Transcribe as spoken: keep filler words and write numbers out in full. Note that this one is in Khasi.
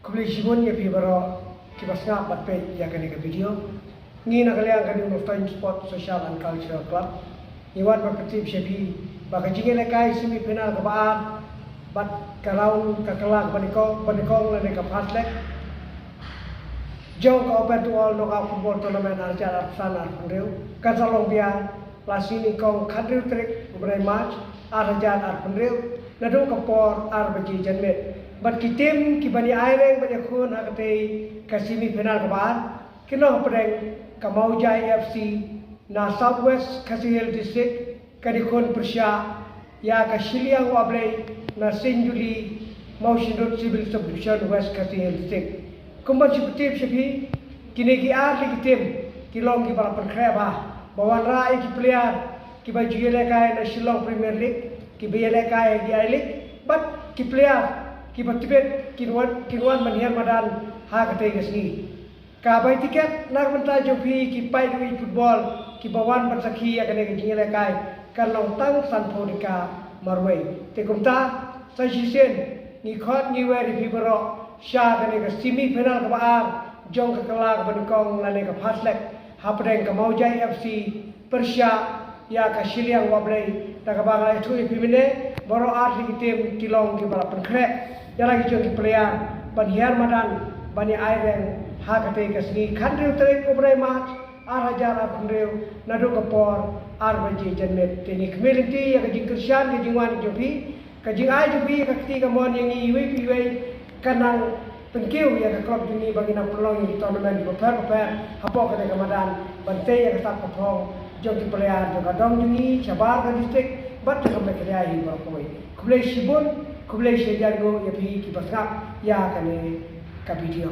Khublei shibun ïa phi baroh kiba sngap bad peit ïa kane ka video. Ngi na ka liang ka New North East Sport Social and Cultural Club ngi wan ban pyntip sha phi ba ka jingïalehkai semi final kaba ar bad ka round ka kylla kaba nyngkong, ba nyngkong lane ka first leg jong ka Open to All Knockout Football Tournament ar hajar arphew san arphew hynriew kan sa long biang la sngi nyngkong khathynriew tarik u bnai March ar hajar arphew hynriew naduh ka por ar baje janmiet. Bad ki tim kiban ïa aireng ban ïakhun ha katei ka semi final kaba ar ki long hapdeng ka Mawjai F C na South West Khasi Hills District, ka dei khun pyrshah ïa ka Shilliang Wahblei na Saint Julie Mawshynrut Civil Subdivision, West Khasi Hills District. Kumban shu pyntip sha phi, kine ki ar tylli ki tim ki long kiba la pynkhreh bha ba wanrah ïa ki player kiba ju ïalehkai na Shillong Premier League, kiba ïalehkai ha ki I-League bad ki player kiba tbit kin wan, kin wan ban hiar madan ha katei ka sngi. Ka bai tiket na ka bynta jong phi ki paidbah football kiba wan ban sakhi ïa kane ka jingïalehkai kan long tang sanphew tyngka marwei. Te kumta sa shisien ngi khot ngi wer ïa phi baroh sha kane ka semi final kaba ar jong ka kylla kaba nyngkong lane ka first leg hapdeng ka Mawjai F C pyrshah ïa ka Shilliang Wahblei. Da kaba nga la ïathuh ïa phi mynne, baroh ar tylli ki tim ki long kiba la pynkhreh ïa la ki jong ki player ban hiar madan ban ïa aireng ha katei ka sngi khathynriew tarik u bnai March ar hajar arphew hynriew naduh ka por ar baje janmiet. Te ngi khmih lynti ïa ka jingkyrshan ka jingwan jong phi, ka jingai jong phi ïa ka kti kamon ïa ngi iwei pa iwei kan nang pynkiew ïa ka club jong ngi ba ngin nang pynlong ïa ki tournament bapher bapher hapoh kane ka madan ban tei ïa ka sap ka phong jong ki player jong ka dong jong ngi shabar ka district bad jong ka Meghalaya hi baroh kawei. Khublei shibun, khublei shihajar nguh ïa phi kiba sngap ïa kane ka video.